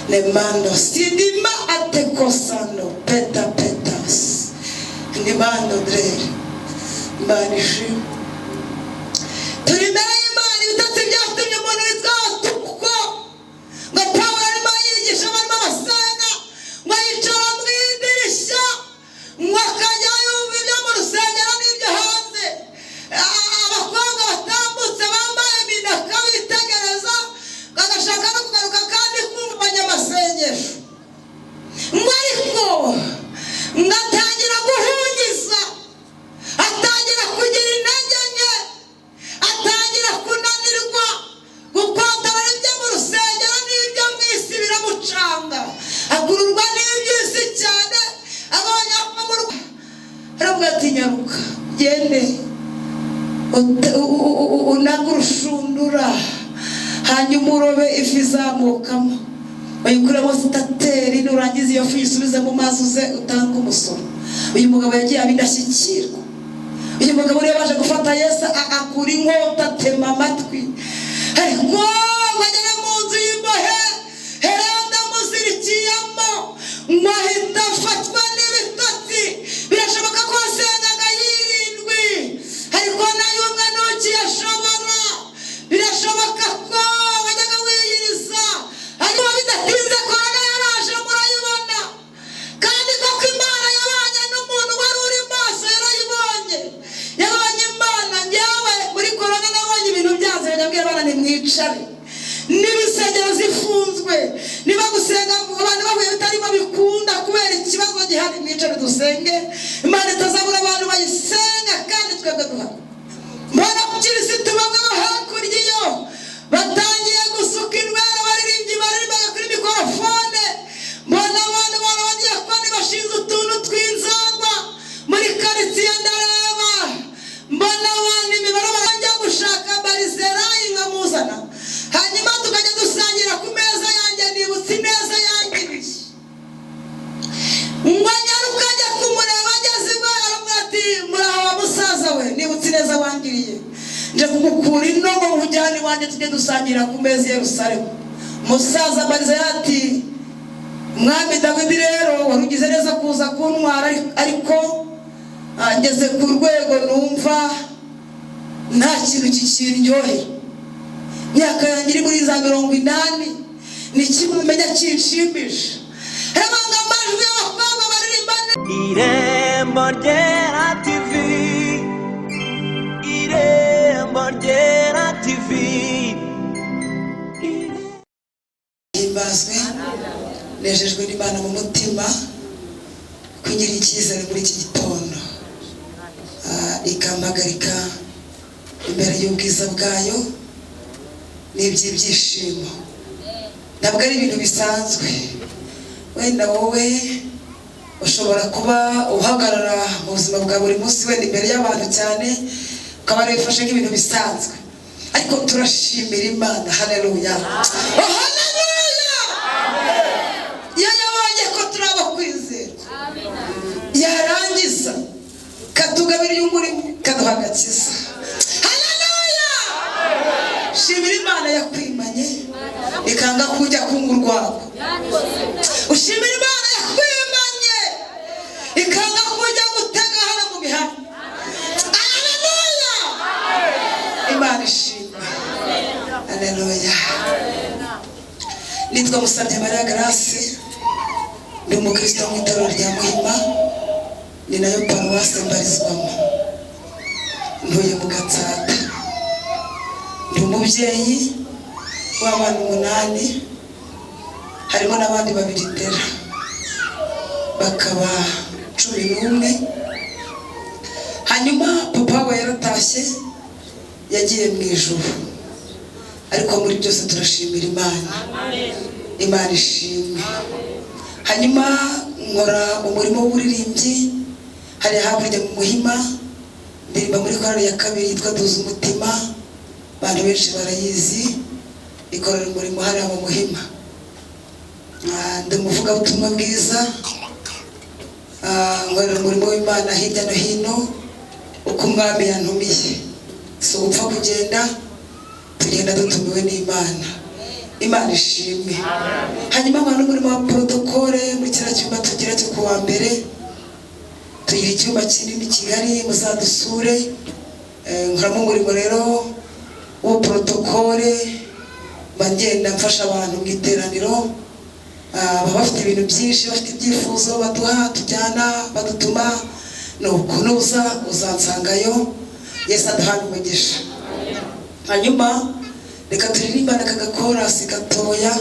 Nemando sidima atekosando peta petas nimando drere. Imana ishimwe. Turi imbere y'Imana. Ibitotsi byatumye umuntu witwa Tuko, ngo Pawulo arimo yigisha, barimo basenga, ngo yicara mu idirishya, ngo akajya yumva ibyo mu rusengero n'ibyo hanze. Abakobwa batambutse bambaye iminaka bitegereza, bagashaka no kugaruka kandi kumva abanyamasengesho. Ngo ariko ngo atangira guhungiza, atangira kugira intege nke, atangira kunanirwa gukontorora ibyo mu rusengero n'ibyo mu isi, biramucanga, akururwa n'iby'isi cyane. Abonye amurwa, aravuga ati: "Nyaruka gende unage urushundura, hanyuma urobe ifi izamukamo, uyikuremo sitateri. Nurangiza iyo fi uyisubize mu mazi, uze utange umusoro." Uyu mugabo yagiye aba indashyikirwa. Uyu mugabo rero baje gufata Yesu, akura inkota, atema amatwi. Ariko ngo agere mu nzu y'imbohe, Herode amuzirikiyemo, ngo ahita afatwa n'ibitotsi. Birashoboka ko wasengaga yirindwi, ariko nayo umwe ntukiyashobora. Birashoboka ko wajyaga wiyiriza, ariko bidatinze korona yaraje, murayibona. Kandi koko Imana yabanye n'umuntu wari uri maso, yarayibonye, yabonye Imana. Njyewe muri korona nabonye ibintu byanze, ndabwira abana: "Nimwicare." Niba insengero zifunzwe, niba gusenga abantu bahuye bitarimo bikunda kubera ikibazo gihari, mwicare dusenge. Imana itazabura abantu bayisenga kandi twebwe duhari. Mbona abakirisitu bamwe bo hakurya iyo batangiye gusuka inwera, abaririmbyi baririmbaga kuri mikorofone. Mbona abantu barabadiyakoni bashinze utuntu tw'inzagwa muri karitsiye. Ndareba, mbona abantu imibare barajya gushaka Barizerayi nkamuzana, hanyuma tukajya dusangira ku meza yanjye. Nibutse ineza yangiriye. Ngo nyaruka ajya kumureba, ageze iwe aramubwira ati: "Muraho wa musaza we, nibutse ineza wangiriye, nje kugukura ino ngo nkujyane iwanjye, tujye dusangira ku meza i Yerusalemu." Musaza Barizerayi ati: "Mwami Dawidi, rero wari ugize neza kuza kuntwara, ariko ngeze ku rwego numva nta kintu kikindyohera. Imyaka yanjye iri muri za 80, ni kimwe umenya kinshimisha." Harabanga amajwi y'abakobwa baririmba. Irembo Ryera TV, Irembo Ryera TV. Himbazwe. Nejejwe n'Imana mu mutima kugira icyizere muri iki gitondo, ikampagarika imbere y'ubwiza bwayo n'iby'ibyishimo. Ntabwo ari ibintu bisanzwe. Wenda wowe ushobora kuba uhagarara mu buzima bwa buri munsi, wenda imbere y'abantu cyane, ukaba warabifashe nk'ibintu bisanzwe, ariko turashimira Imana. Haleluya, oh, haleluya! Iyo yabonye ko turi abo kwizera, yarangiza katugabira umurimo, kaduha agakiza. Haleluya! Shimira Imana yakwimanye ikanga kujya kunga urwagwa. Ushimira Imana yakwimanye ikanga kujya gutega hano mu mihanda. Haleluya! Imana ishimwe. Haleluya! Nitwa Musabye Mariya Grace, ndi umukristo mu itorero rya Muhima, ni nayo paruwasi mbarizwamo. Ntuye mu Gatsata, ndi umubyeyi w'abana umunani, harimo n'abandi babiri ndera, bakaba 11. Hanyuma papa we yaratashye, yagiye mu ijuru, ariko muri byose turashimira Imana. Imana ishimwe. Hanyuma nkora umurimo w'uburirimbyi hariya hakurya mu Muhima, ndirimba muri korali ya kabiri yitwa Duza Umutima. Abantu benshi barayizi, ikorera umurimo hariya mu Muhima. Ndi umuvugabutumwa bwiza. Nkorera umurimo w'Imana hirya no hino uko Umwami yantumiye. Si ugupfa kugenda, tugenda dutumiwe n'Imana. Imana ishimwe. Hanyuma nkaba kuwa mbere. Tugira icyumba kinini Kigali, muzadusure. Nkoramo umurimo rero wo protokole, mba ngenda mfasha abantu mu iteraniro. Baba bafite ibintu byinshi, bafite ibyifuzo baduha, tujyana, badutuma, nuko nuza uzansangayo. Yesu aduhane umugisha. Hanyuma reka turirimbane aka gakorasi gatoya,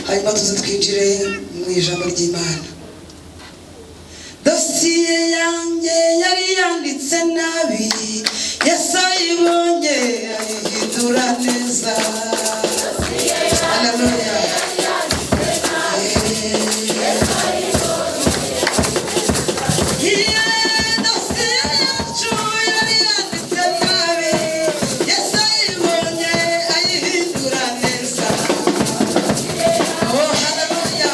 hanyuma tuze twinjire mu ijambo ry'Imana. Dosiye yanjye yari yanditse nabi, Yesu ayibonye ayihindura neza. Haleluya. Dosiye yacu yari yanditse nabi, Yesu ayibonye ayihindura neza. Oh, haleluya.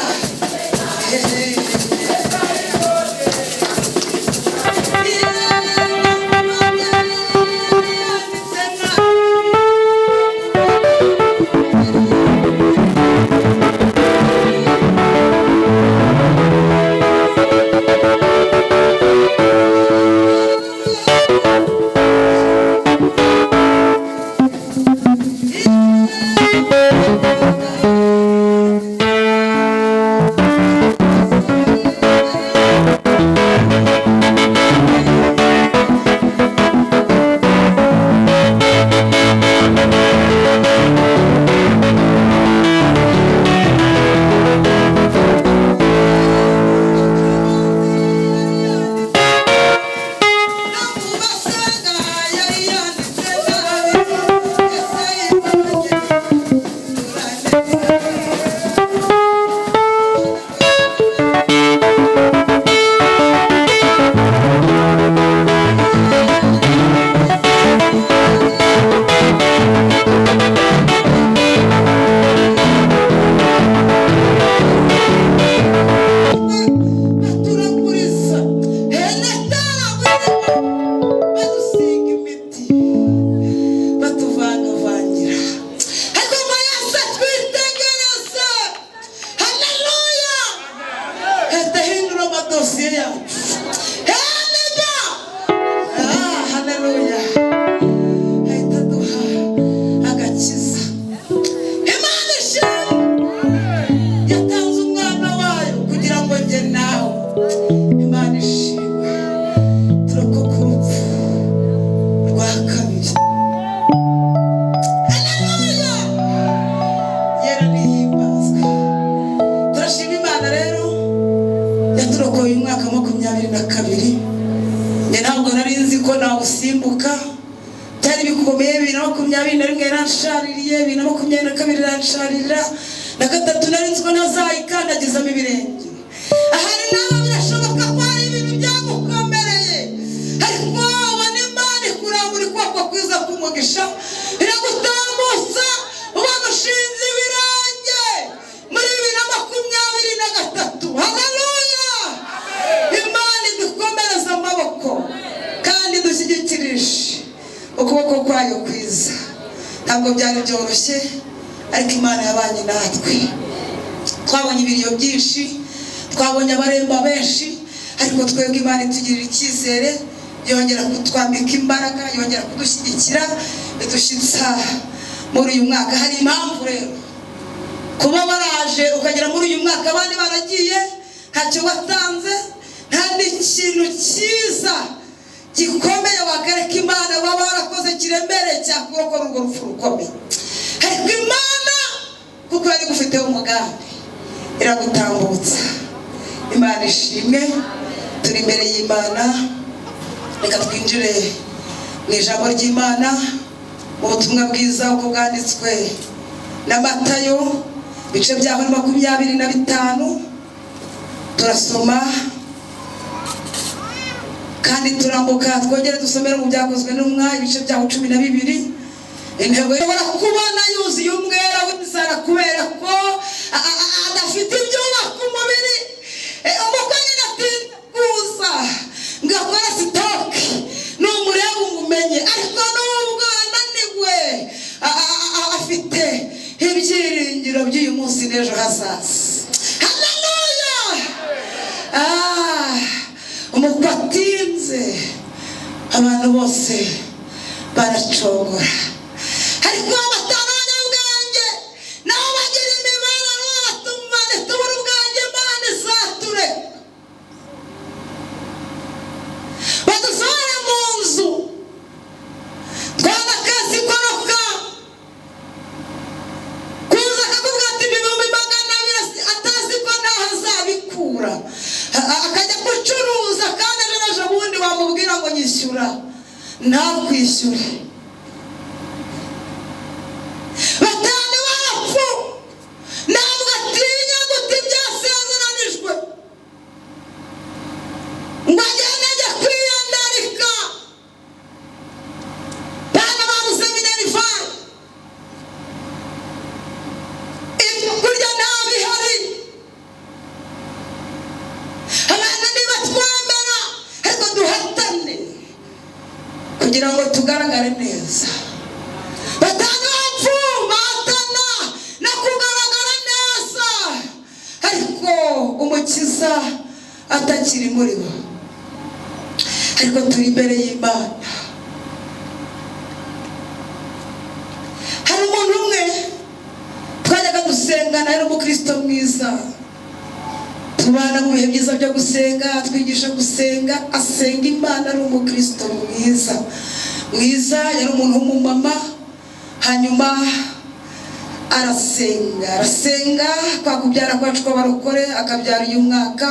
Baturaguriza badusiga imiti, batuvangavangira, ariko ngo Yesu atwitegereze. Haleluya. Ahita ahindura amadosiye yacu. Haleluya. Haleluya. Ahita aduha agakiza. Imana ishimwe, yatanze umwana wayo kugira ngo njye nawe. Imana ishimwe, turokoka urupfu rwa kabiri. Haleluya. Yera nihimbazwe. Turashima Imana rero yaturokoye uyu mwaka 22. Njye ntabwo nari nzi ko nawusimbuka, byari bikomeye. 2021 yaranshaririye, 2022 iransharirira, na gatatu nari nzi ko ntazayikandagizamo ibirenge. Ahari nawe birashoboka ko hari ibintu byagukomereye, ariko wabona Imana ikurambura ukuboko kwiza k'umugisha, iragutambutsa ubona ushinze ibirenge muri 2023. Haleluya. Imana idukomereze amaboko kandi idushyigikirije ukuboko kwayo kwiza. Ntabwo byari byoroshye, ariko Imana yabanye natwe. Twabonye ibiriyo byinshi, twabonye abaremba benshi, ariko twebwe Imana itugirira icyizere, yongera kutwambika imbaraga, yongera kudushyigikira, idushyitsa muri uyu mwaka. Hari impamvu rero kuba waraje ukagera muri uyu mwaka abandi baragiye, ntacyo watanze, nta n'ikintu cyiza gikomeye wakareka Imana waba warakoze kiremereye cyakurokora urwo rupfu rukomeye. Ariko Imana kuko yari igufiteho umugambi iragutambutsa. Imana ishimwe. Turi imbere y'Imana, reka twinjire mu ijambo ry'Imana, mu butumwa bwiza uko bwanditswe na Matayo, ibice byaho ni 25. Turasoma kandi turambuka, twongere dusomere mu byakozwe n'umwa, ibice byaho 12. Intego ishobora kubona yuzuye umwera w'inzara kubera ko adafite ibyubaka umubiri. Umukwe nyine atinda kuza ngo akore stock, numureba umumenye, ariko nubwo ananiwe afite ibyiringiro by'uyu munsi n'ejo hazaza. Haleluya. Umukwe atinze, abantu bose baracogora. Ariko batanu b'abanyabwenge nabo bagira imibabaro, batuma ntitubure ubwenge, Imana izatureka badusohore mu nzu, twana kazi koroka kuza akakubwira ati 200,000 atazi ko ntaho azabikura, akajya gucuruza kandi ejo n'ejo bundi wamubwira ngo nyishyura ntakwishyure. Batanu bapfu ntabwo atinya guta ibyasezeranijwe ngo agende ajya kwiyandarika. Bana babuze minerivare, ibyo kurya ntabihari, abana ntibatwemera, ariko duhatane kugira ngo tugaragare neza. Batanu bapfu bahatana no kugaragara neza, ariko umukiza atakiri muri bo. Ariko turi imbere y'Imana. Hari umuntu umwe twajyaga gusengana, yari umukristo mwiza, tubana mu bihe byiza byo gusenga, twigisha gusenga, asenga Imana, ari umukristo mwiza mwiza, yari umuntu w'umumama. Hanyuma arasenga arasenga, kwa kubyara kwacu kw'abarokore, akabyara uyu mwaka,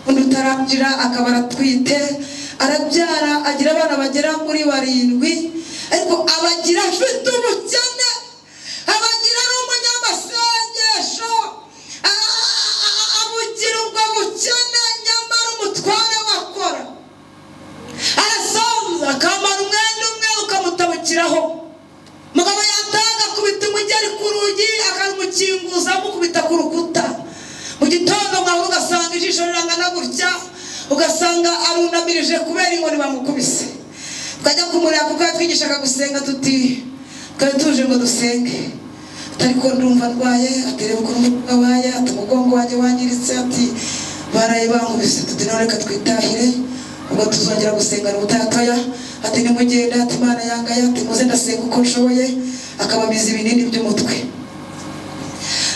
undi utarangira akaba aratwite, arabyara, agira abana bagera muri 7, ariko abagira afite ubukene, abagira ari umunyamasengesho, abugira ubwo bukene, nyamara umutware wakora arasonza, akamara umwenda umwe ukamutabukiraho. Mugabo yataga akubita umugeri ku rugi, akamukinguza amukubita ku rukuta. Mu gitondo mwahura ugasanga ijisho rirangana gutya, ugasanga arunamirije kubera inkoni bamukubise. Twajya kumureba kuko yatwigishaga gusenga, tuti twari tuje ngo dusenge, ariko ndumva ndwaye, ati reba ukuntu umutwe wabaye, ati umugongo wanjye wangiritse, ati baraye bankubise. Tuti none reka twitahire, ubwo tuzongera gusengana ubutatoya. Ati nimugenda, ati Imana yangaye, ati muze ndasenga uko nshoboye. Akabamiza ibinini by'umutwe,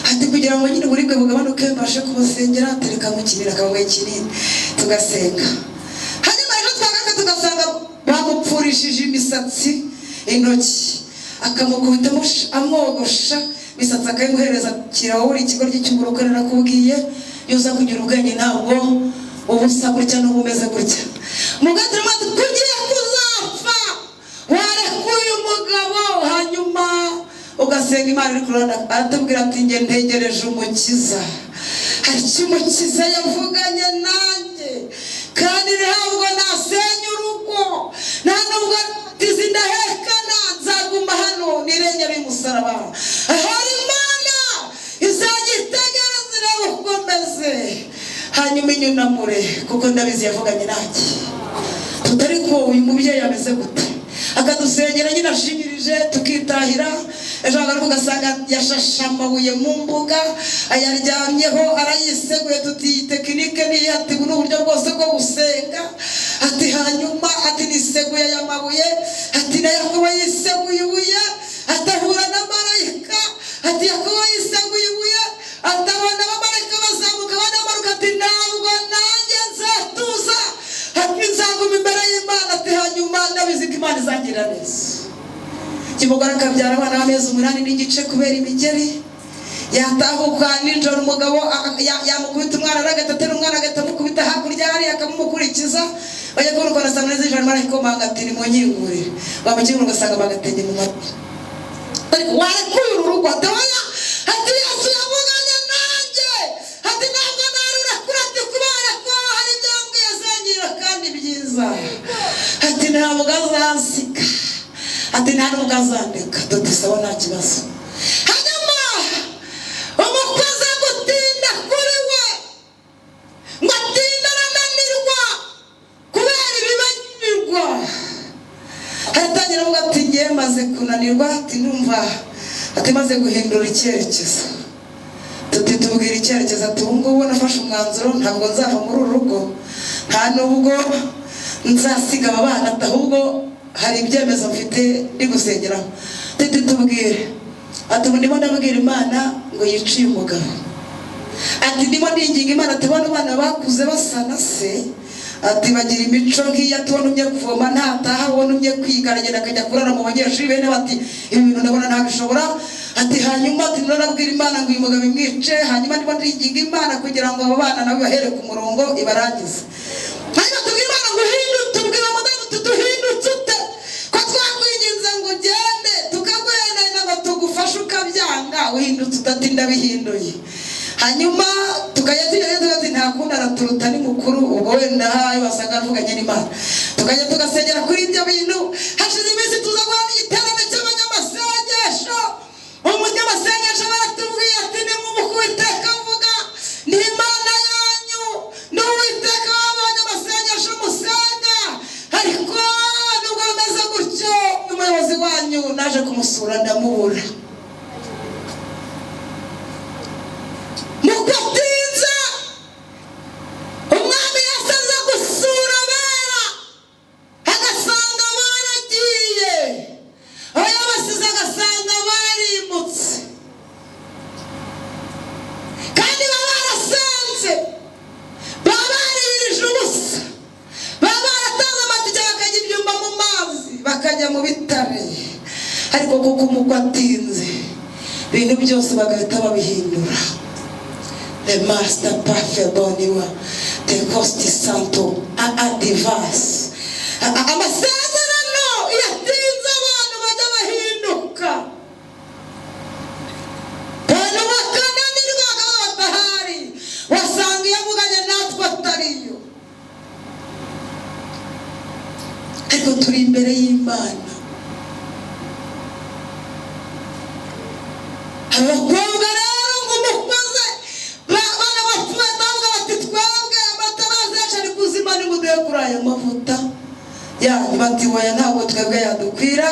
ati kugira ngo nyine uburibwe bugabanuke mbashe kubasengera, atereka mu kinini, akabaha ikinini tugasenga. Hanyuma ejo twagaruka tugasanga bamupfurishije imisatsi intoki, akamukubita amwogosha imisatsi, akayimuhereza, kira wowe uri ikigoryi cy'uburokore nakubwiye, iyo uza kugira ubwenge ntabwo uba usa gutya n'uba umeze gutya. Mugatuma tugiye kuzapfa, warekuye umugabo, hanyuma ugasenga Imana iri kurana. Aratubwira ati njye ntegereje umukiza, hari icyo umukiza yavuganye nanjye, kandi ntabwo nasenya urugo, nta nubwo tizi ndahekana, nzaguma hano nirengere umusaraba, ahari Imana izajya itegereza irebe uko meze, hanyuma inyunamure, kuko ndabizi yavuganye nanjye. Tutari ko uyu mubyeyi ameze gute, akadusengera nyine ashinyirije, tukitahira. Ejo hagaruka ugasanga yashashe amabuye mu mbuga, ayaryamyeho, arayiseguye. Tuti iyi tekinike niyo, ati ubu ni uburyo bwose bwo gusenga. Ati hanyuma ati niseguye aya mabuye, ati na Yakobo yiseguye ibuye, atahura na marayika. Ati Yakobo yiseguye ibuye, atabona abamarayika bazamuka banamanuka. Ati ntabwo nanjye nzatuza, ati nzaguma imbere y'Imana. Ati hanyuma ndabizi ko Imana izangirira neza. Umugore akabyara abana b'amezi 8.5 kubera imigeri, yatahuka nijoro umugabo yamukubita umwana, aragata atera umwana, agahita amukubita hakurya hariya akamumukurikiza. Bajya kubona ukuntu asanga neza ijoro arayikomanga, ati nimunkingurire, bamukingura ugasanga bagatenge mu matwi. Ariko warekuye uru rugo, ati oya, ati Yesu yavuganye nanjye, ati ntabwo narurekura, ati kubera ko hari ibyo yambwiye azangirira kandi byiza, ati ntabwo azansiga, ati nta nubwo azandeka. Tuti sawa nta kibazo. Hanyuma umukozi agutinda kuri we, ngo atinda arananirwa kubera ibibagirwa. Aratangira avuga ati ngiye maze kunanirwa, ati numva ati maze guhindura icyerekezo. Tuti tubwira icyerekezo, ati ubu ngubu nafashe umwanzuro, ntabwo nzava muri uru rugo, nta nubwo nzasiga aba bana, ahubwo hari ibyemezo mfite ndi gusengeraho. Tete tubwire. Ati ubu ndimo ndabwira Imana ngo yiciye umugabo. Ati ndimo ndinginga Imana, ati bano bana bakuze basa na se, ati bagira imico nk'iyo, tubona umye kuvoma ntataha, ubona umye kwiga aragenda akajya kurara mu banyeshuri bene. Bati ibi bintu ndabona ntabishobora. Ati hanyuma ati ndabwira Imana ngo uyu mugabo imwice, hanyuma ndimo ndinginga Imana kugira ngo abo bana nabo bahere ku murongo ibarangize. Hanyuma tubwira Imana ngo uhindutse, tubwira mudamu tuduhindutse ute ko twakwinginze ngo ugende tukaguhendahenda ngo tugufashe ukabyanga, uhindutse utati ndabihinduye. Hanyuma tukajya tujya tugati nta kundi araturuta ni mukuru, ubwo wenda hayo wasanga avuganye n'Imana, tukajya tugasengera kuri ibyo bintu. Hashize iminsi tuza guhana igiterane cy'abanyamasengesho. Umunyamasengesho baratubwiye ati ni mu Uwiteka avuga, ni Imana yanyu, ni Uwiteka w'abanyamasengesho musenga. Ariko nubwo bimeze gutyo, umuyobozi wanyu naje kumusura ndamubura. Mukatinze umwami yasaze gusura abera agasanga baragiye, aho yabasize agasanga barimutse, kandi baba barasenze, baba baririje ubusa, baba baratanze amatike bakajya ibyumba mu mazi, bakajya mu bitare. Ariko kuko umukwe atinze, ibintu byose bagahita babihindura. The master perfect boniwa the costi santo a divas. Amasezerano yatinze abantu bajya bahinduka, abantu bakananirwa bakaba batahari, wasanga iyo avuganye natwe atariyo. Ariko turi imbere y'Imana. Abakobwa rero ngo umukoze bana bapfuye ndavuga bati twebwe amatabaza yacu ari kuzima, nimuduhe kuri aya mavuta yanyu. Bati oya ntabwo twebwe yadukwira,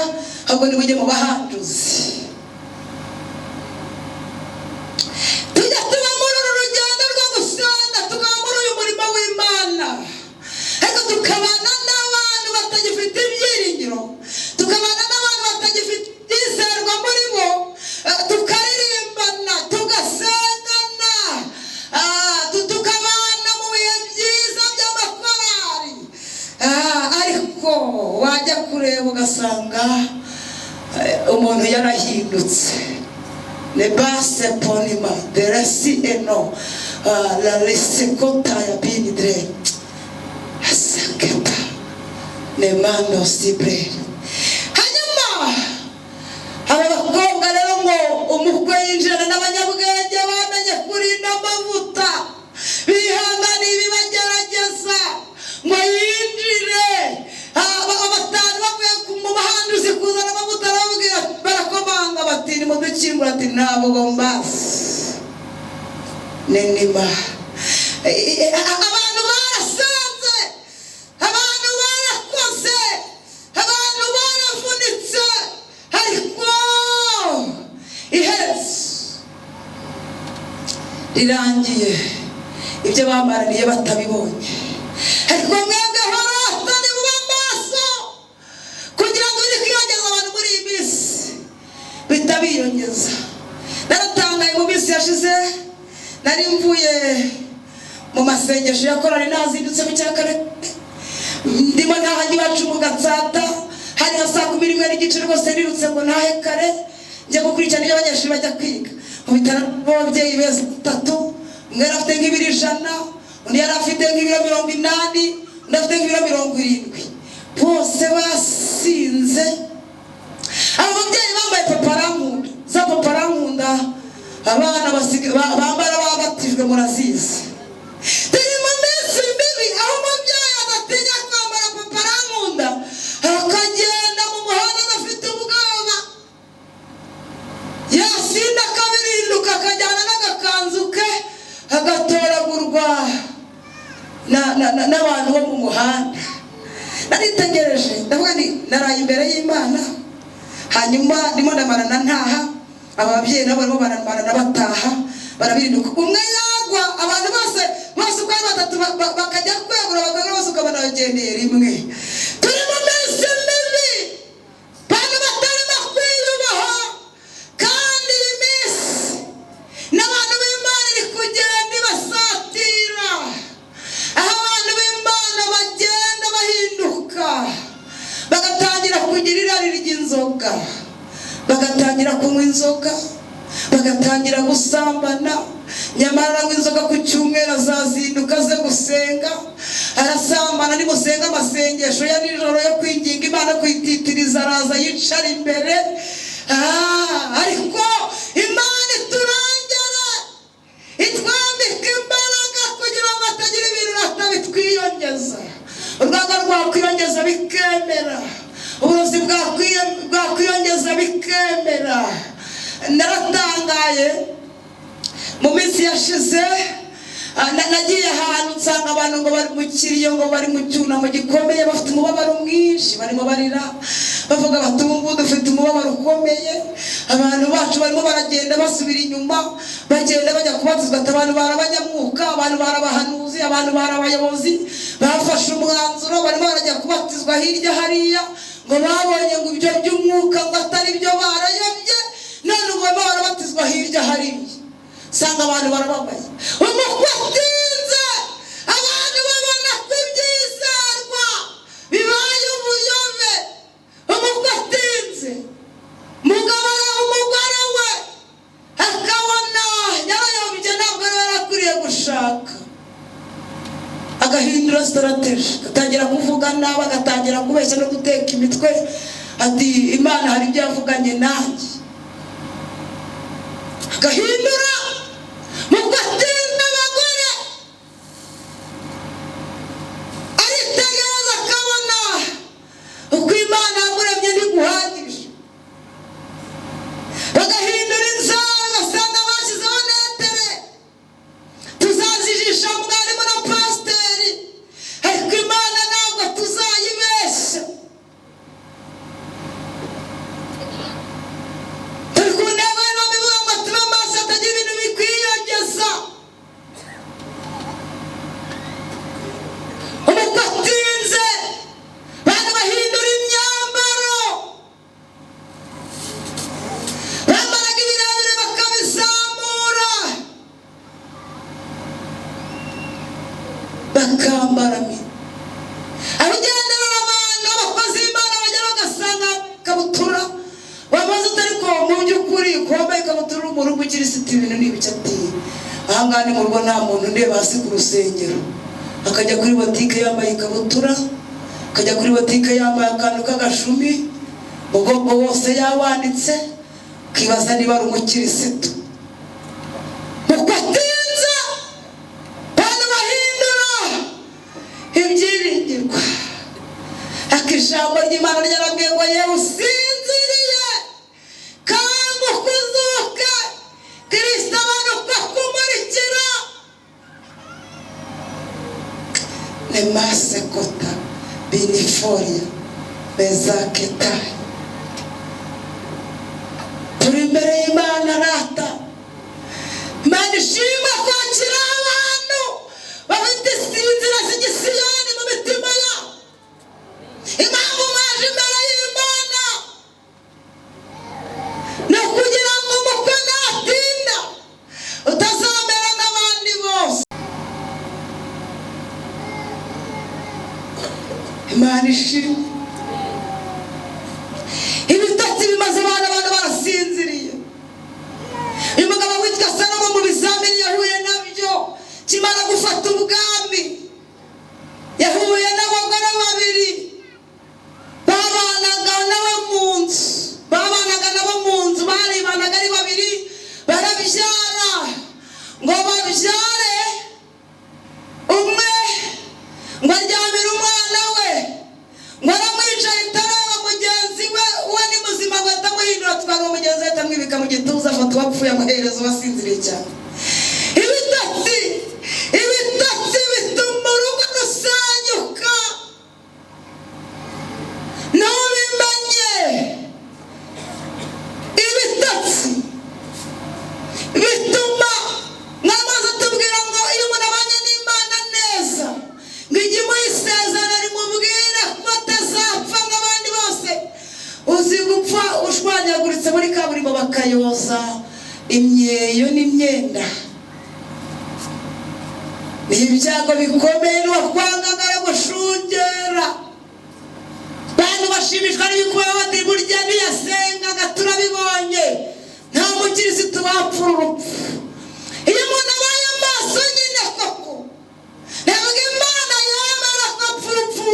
ahubwo nimujye mu bahanduzi. Tujya tuba muri uru rugendo rwo gusenga, tukaba muri uyu murimo w'Imana, ariko tukabana n'abantu batagifite ibyiringiro, tukabana n'abantu batagifite ibyizerwa muri bo, tukaririmbana, tugasengana, tukabana mu bihe byiza by'amakorari, ariko wajya kureba ugasanga umuntu yarahindutse. Ne base ponima deresi eno la lesekota ya binidre asaketa ne mano sibre. Hanyuma aba bakobwa rero ngo umukwe yinjirana n'abanyabwenge bamenye kurinda amavuta, bihanganiye ibibagerageza ngo yinjire. Batanu bavuye mu bahanduzi kuzana amavuta, arababwira, barakomanga bati nimudukingura, ati ntabwo mbazi nenima. Abantu barasenze, abantu barakoze, abantu baravunitse, ariko iherezo rirangiye ibyo bamaraniye batabibonye. Ariko mwebwe horata nimuba maso kugira ngo ibiri kwiyongeza abantu muri iyi minsi bitabiyongeza. Naratangaye mu minsi yashize, nari mvuye mu masengesho ya korali, nazindutse mu cya kare, ndimo ntaha iwacu mu Gatsata, hari nka saa 11:30 rwose, nirutse ngo ntahe kare njya gukurikirana ibyo abanyeshuri bajya kwiga. Mu bitaro b'ababyeyi beza batatu, umwe yari afite nk'ibiro 100, undi yari afite nk'ibiro 80, undi afite nk'ibiro 70, bose basinze. Abo babyeyi bambaye paparankunda, za paparankunda abana bambara babatijwe murazizi. Turi mu minsi mibi aho umubyeyi adatinya kwambara paparankunda akagenda mu muhanda adafite ubwoba, yasinda akabirinduka akajyana n'agakanzu ke agatoragurwa n'abantu bo mu muhanda. Naritegereje ndavuga nti naraye imbere y'Imana, hanyuma ndimo ndamarana ntaha, ababyeyi nabo barimo baramarana bataha, barabirinduka. Umwe Agwa abantu bose bose uko ari batatu bakajya kwegura, bakagura bose, ukabona bagendeye rimwe. Turi mu minsi mibi, bantu batarimo kwiyubaha, kandi iyi minsi n'abantu b'Imana iri kugenda ibasatira, aho abantu b'Imana bagenda bahinduka, bagatangira kugira irari ry'inzoga, bagatangira kunywa inzoga, bagatangira gusambana. Nyamara aranywa inzoga ku cyumweru, azazinduka aze gusenga, arasambana. Nimusenga amasengesho ya nijoro yo kwinginga Imana, kwititiriza, araza yicara imbere. Ariko Imana iturangere, itwambika imbaraga kugira ngo hatagira ibintu batabitwiyongeza. Urwego rwakwiyongeza bikemera, uburozi bwakwiyongeza bikemera. Naratangaye mu minsi yashize, nagiye ahantu nsanga abantu ngo bari mu kiriyo, ngo bari mu cyunamo gikomeye, bafite umubabaro mwinshi, barimo barira bavuga bati: "Ubu ngubu dufite umubabaro ukomeye, abantu bacu barimo baragenda basubira inyuma, bagenda bajya kubatizwa." Ati: "Abantu bari abanyamwuka, abantu bari abahanuzi, abantu bari abayobozi, bafashe umwanzuro, barimo barajya kubatizwa hirya hariya, ngo babonye ngo ibyo by'umwuka ngo atari byo, barayobye, none ubu barimo barabatizwa hirya hariya." Usanga abantu barababaye. Umukwe atinze, abantu babona ko ibyizerwa bibaye ubuyobe. Umukwe atinze, umugabo, umugore we akabona yarayobye, ntabwo ari yarakwiriye gushaka, agahindura strategy, agatangira kuvuga nabi, agatangira kubeshya no guteka imitwe, ati: "Imana hari ibyo yavuganye nanjye." Agahindura. Mu gatinda, abagore aritegereza akabona uko Imana yamuremye ntiguhagije, bagahindura inzara, ugasanga bashyizeho netere: "Tuzazijisha mwarimu na pasiteri, ariko Imana ntabwo tuzayibeshya." Turi ku ntego y'Imana ivuga ngo tube maso hatagira ibintu bikwiyongeza. Umukwe atinze, abantu bahindura imyambaro, bambaraga ibirebire bakabizamura, bakambara mini. Abigenderera abantu, abakozi b'Imana bagera bagasanga ikabutura wamaze utari ko mu by'ukuri ko wambaye ikabutura uri umuntu w'umukirisitu, ibintu ni ibice. Ati: "Ahangaha ni mu rugo, nta muntu ndeba hasi ku rusengero." Akajya kuri botike yambaye ikabutura, akajya kuri botike yambaye akantu k'agashumi, umugongo wose yawanitse, ukibaza niba ari umukirisitu. Uko atinze, abantu bahindura ibyiringirwa. Ariko ijambo ry'Imana ryarabwiye ngo: "Yewe usinziriye, kanguka uzuke, Kirisito abona uko akumurikira." Nemasekota biniforia bezaketayi. Turi imbere y'Imana rata. Imana ishimwe kwakira abantu bafite inzira z'igisiyoni mu mitima yabo. Impamvu mwaje imbere y'Imana ni ukugira ngo umukwe natinda utazamera nk'abandi bose. Imana ishimwe. Ibitotsi bimaze abana, abantu barasinziriye. Uyu mugabo witwa Salomo, mu bizamini yahuye nabyo kimara gufata ubwami, yahuye n'abagore babiri babanaga nawe mu nzu, babanaga nabo mu nzu, baribanaga ari babiri, barabyara. Ngo babyare, umwe ngo aryamire umwana we, ngo aramwica, ahita areba mugenzi we, uwe ni muzima, ngo ahita amuhindura, atwara uwo mugenzi we, ahita amwibika mu gituza, afata uwapfuye amuhereza uwasinziriye cyane. Ibitotsi, ibitotsi bituma urugo rusenyuka, ntubimenye. Ibitotsi bituma mwamaze tubwira Ni ibyago bikomeye, n'uwakwangaga aragushungera. Bantu bashimishwa n'ibikubaho, bati burya ntiyasengaga, turabibonye, nta mukirisitu wapfura urupfu. Iyo umuntu abaye amaso nyine koko, ntabwo Imana yemera ko apfa urupfu.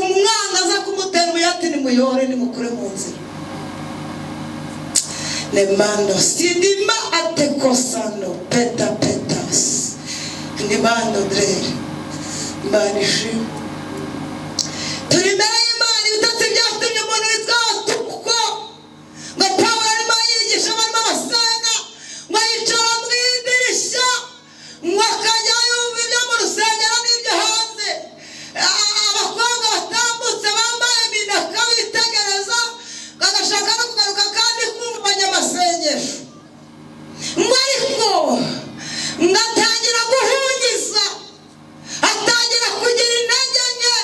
Umwana aza kumutera umuyati, nimuyore, nimukure mu nzira. Nemando sidima atekosano peta petas nimando drere. Imana ishimwe, turi imbere y'Imana. Ibitotsi byatumye umuntu witwa Tuko, ngo Pawulo arimo yigisha, barimo basenga, ngo yicara mu idirishya, ngo akajya yumva ibyo mu rusengero n'ibyo hanze. Abakobwa batambutse bambaye iminaka bitegereza, bagashaka no kugaruka kandi kumva abanyamasengesho. Ngo ariko ngo atangira guhungiza, atangira kugira intege nke,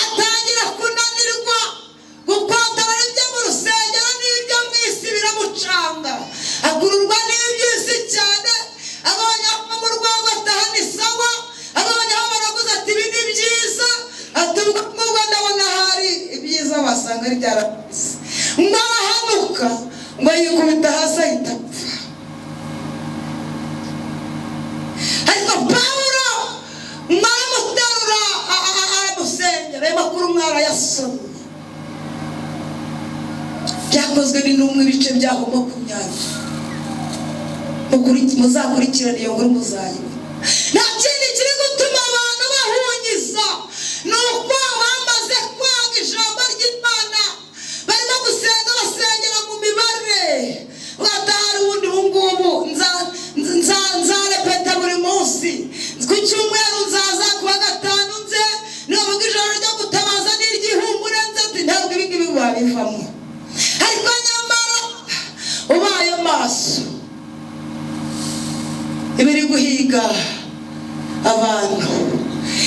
atangira kunanirwa gukontorora ibyo mu rusengero n'ibyo mu isi, biramucanga, akururwa n'iby'isi cyane. Abonye aho mu rwego ataha ni sawa, abonye aho baraguze ati ibi ni byiza, ati ubwo ngubwo ndabona hari ibyiza, wasanga ari byarabuze. Ngo arahanuka, ngo yikubita hasi ahita apfa. Ariko Pawulo mwaramuterura, aramusengera. Ayo makuru mwarayasomye, Byakozwe n'Intumwa ibice byaho 20. Muzakurikirane iyo nkuru, muzayibona. Nta kindi kiri gutuma abantu bahungiza, ni uko bamaze kwanga ijambo ry'Imana. Barimo gusenga, basengera mu mibare, batahari ubundi. Ubu ngubu nzarepeta buri munsi, ku cyumweru nzaza, ku wa gatanu nze, nibavuga ijoro ryo gutabaza n'iry'ihumure nze, ati ntabwo ibi ngibi wabivamo. Ariko nyamara ubaye maso, ibiri guhiga abantu,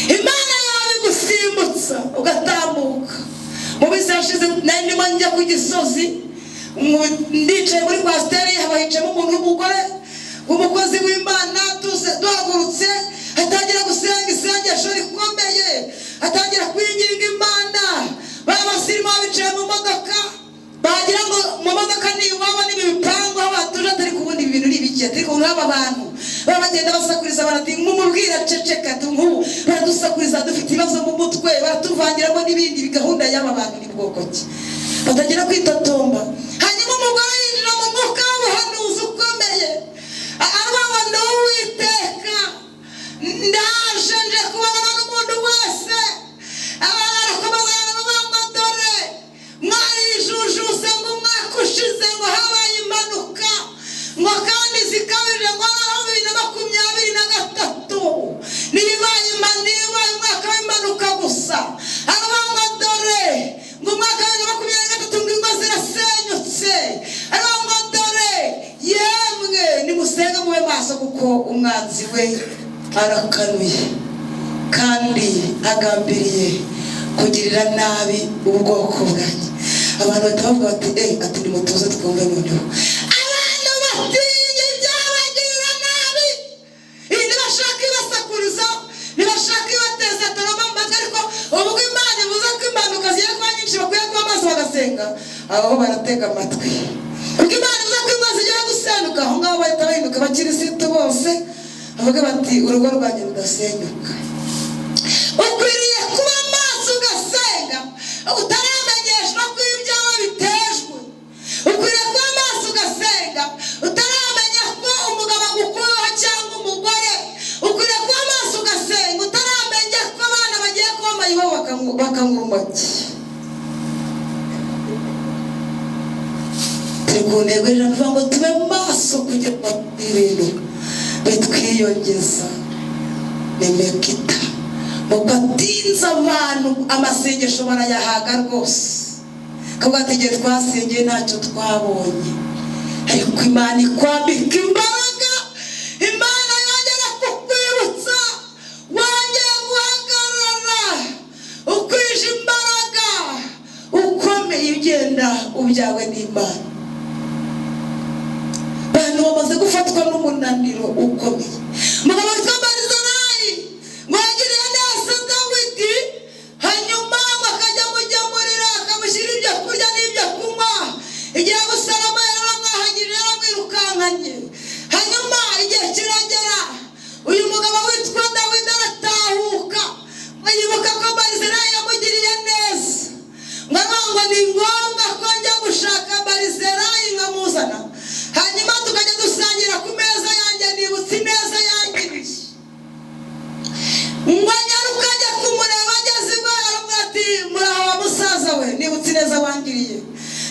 Imana yabigusimbutsa ugatambuka. Mu minsi yashize nari ndimo njya ku Gisozi, ndicaye muri coaster, haba hicayemo umuntu w'umugore w'umukozi w'Imana. Duhagurutse atangira gusenga isengesho rikomeye, atangira kwinginga Imana. Ba basirimu bicaye mu modoka, bagira ngo mu modoka ni iwabo, ni ibipangu aho batuje, atari kubona ibi bintu ni ibiki, atari kubona aba bantu baba bagenda basakuriza, barati mumubwira ceceka, nk'ubu baradusakuriza, dufite ibibazo mu mutwe, baratuvangiramo n'ibindi, gahunda y'aba bantu ni bwoko ki batagira kwitotomba. Hanyuma umugore yinjira mu mwuka w'ubuhanuzi ukomeye, aravuga ngo ndi Uwiteka, ndaje, nje kubonana n'umuntu wese. Arakomeza aravuga ngo dore mwarijujuse, ngo umwaka ushize ngo habaye impanuka, ngo kandi zikabije, ngo habaho 2023 ntibibaye ntibibaye umwaka w'impanuka gusa. Aravuga ngo dore ngo umwaka wa 2023 ngo ingo zirasenyutse. Aravuga ngo dore yemwe, nimusenga mube maso, kuko umwanzi we arakanuye kandi agambiriye kugirira nabi ubwoko bwanjye. Abantu bahita bavuga bati eh, ati nimutuze twumve noneho. Abantu batinya ibyabagirira nabi, iyi ntibashaka ibasakuriza, ntibashaka ibateza toroma mu matwi. Ariko ubwo Imana ivuze ko impanuka zigiye kuba nyinshi, bakwiye kuba maso bagasenga, aho baratega amatwi. Ubwo Imana ivuze ko ingo zigiye gusenyuka, aho ngaho bahita bahinduka abakirisitu bose, bavuga bati urugo rwanjye rudasenyuka. Ukwiriye kuba maso ugasenga utaramenyeshwa ko ibyawe bitejwe. Ukwiriye kuba maso ugasenga utaramenya ko umugabo agukuyeho cyangwa umugore. Ukwiriye kuba maso ugasenga utaramenya ko abana bagiye kuba mayibobo bakanywa urumogi. Turi ku ntego y'ijambo ivuga ngo tube maso kugira ngo ibintu bitwiyongeza. Nemekita mugatinza abantu, amasengesho barayahaga rwose, kavuga ati igihe twasengeye ntacyo twabonye. Ariko Imana ikwambika imbaraga, Imana yongera kukwibutsa, wongeye guhagarara ukwije imbaraga, ukomeye, ugenda ubyawe n'Imana. Abantu bamaze gufatwa n'umunaniro ukomeye. Umugabo witwa Barizarayi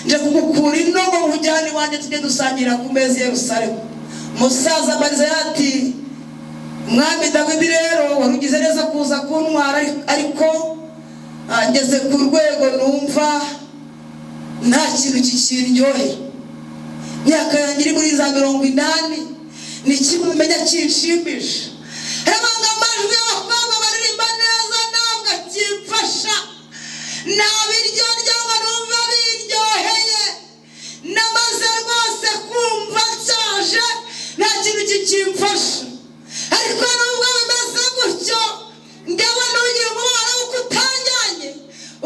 Nje kugukura ino ngo nkujyane iwanjye, tujye dusangira ku meza i Yerusalemu. Umusaza Barizayi ati: "Mwami Dawidi, rero wari ugize neza kuza kuntwara, ariko ngeze ku rwego numva nta kintu kikindyohera. Imyaka yanjye iri muri za 80, ni kimwe umenya kinshimisha. Ngo amajwi y'abakobwa baririmba neza ntabwo akimfasha, nta biryo ndya ngo numva biryoheye. Namaze rwose kumva nshaje, nta kintu kikimfasha. Ariko nubwo bimeze gutyo, ngewe nugira umubabaro w'uko utanjyanye.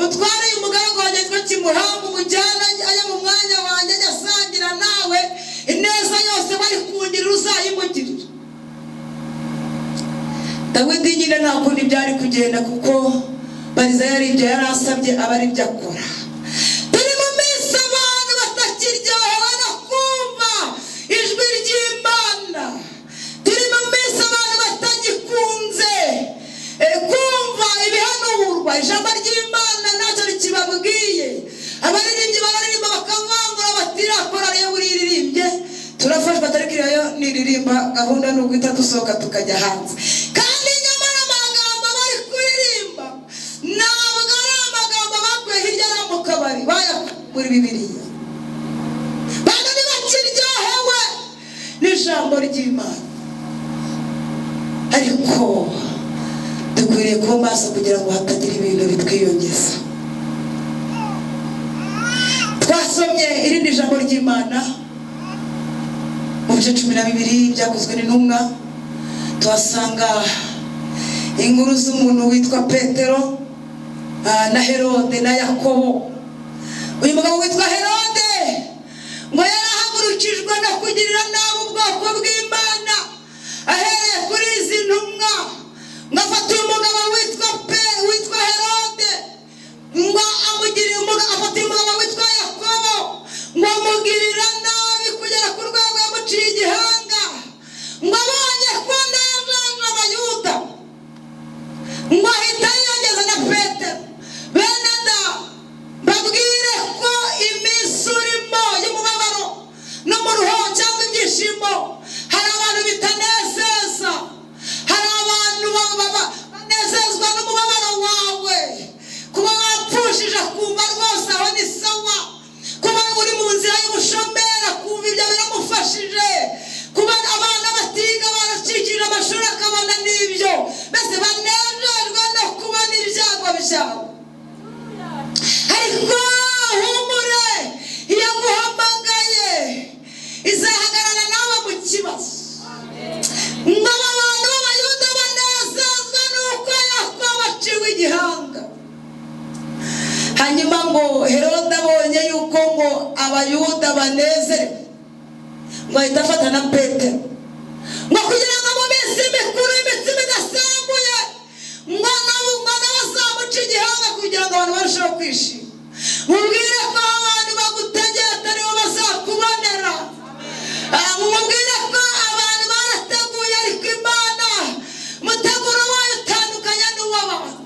Utware uyu mugaragu wanjye witwa Kimuhamu, umujyane ajya mu mwanya wanjye, ajya asangira nawe. Ineza yose bari kungirira uzayimugirira." Dawidi nyine nta kundi byari kugenda, kuko Bariza yari ibyo yari asabye aba ari byo akora. Turi mu minsi abantu batakiryohewe no kumva ijwi ry'Imana. Turi mu minsi abantu batagikunze kumva ibihanurwa. Ijambo ry'Imana ntacyo rikibabwiye. Abaririmbyi bararirimba bakavangura, bati: "Iriya korari yo buriya iririmbye turafashwa, ariko iriya yo niririmba gahunda ni uguhita dusohoka tukajya hanze." Kandi nyamara amagambo bari kuririmba ntabwo ari amagambo bakuye hirya no mu kabari, bayakuye muri Bibiliya. Bantu ntibakiryohewe n'ijambo ry'Imana, ariko dukwiriye kuba maso kugira ngo hatagira ibintu bitwiyongeza. Twasomye irindi jambo ry'Imana mu bice 12 byakozwe n'intumwa, tuhasanga inkuru z'umuntu witwa Petero na Herode na Yakobo. Uyu mugabo witwa Herode ngo yarahagurukijwe no kugirira nabi ubwoko bw'Imana, ahereye kuri izi ntumwa. Ngo afata uyu mugabo witwa pe witwa Herode, ngo amugirire umugabo, afata uyu mugabo witwa Yakobo, ngo amugirira nabi kugera ku rwego yamuciye igihanga. Ngo abonye ko nejeje Abayuda, ngo ahita yiyongeza na Petero. Bene da, mbabwire ko iminsi urimo y'umubabaro no mu ruho cyangwa ibyishimo, hari abantu bitanezeza, hari abantu banezezwa n'umubabaro wawe. Kuba wapfushije akumva rwose aho ni sawa, kuba uri mu nzira y'ubushomeri akumva ibyo biramufashije, kuba abana batiga baracikirije amashuri akabona n'ibyo, mbese banezerwa no kubona ibyago byawe. Ariko humure, iyo aguhamagaye izahagarara nawe mu kibazo. Ngo aba bantu b'Abayuda banezezwa n'uko Yakobo aciwe igihanga. Hanyuma ngo Herode abonye yuko ngo Abayuda banezerewe, ngo ahita afata na Petero, ngo kugira ngo mu minsi mikuru y'imitsima idasembuye ngo nabo ngo nawe azamuce igihanga, kugira ngo abantu barusheho kwishima. Mubwire ko abantu bagutegera ataribo bazakubonera. Mubwire ko abantu barateguye, ariko Imana umuteguro wayo utandukanye n'uw'abantu.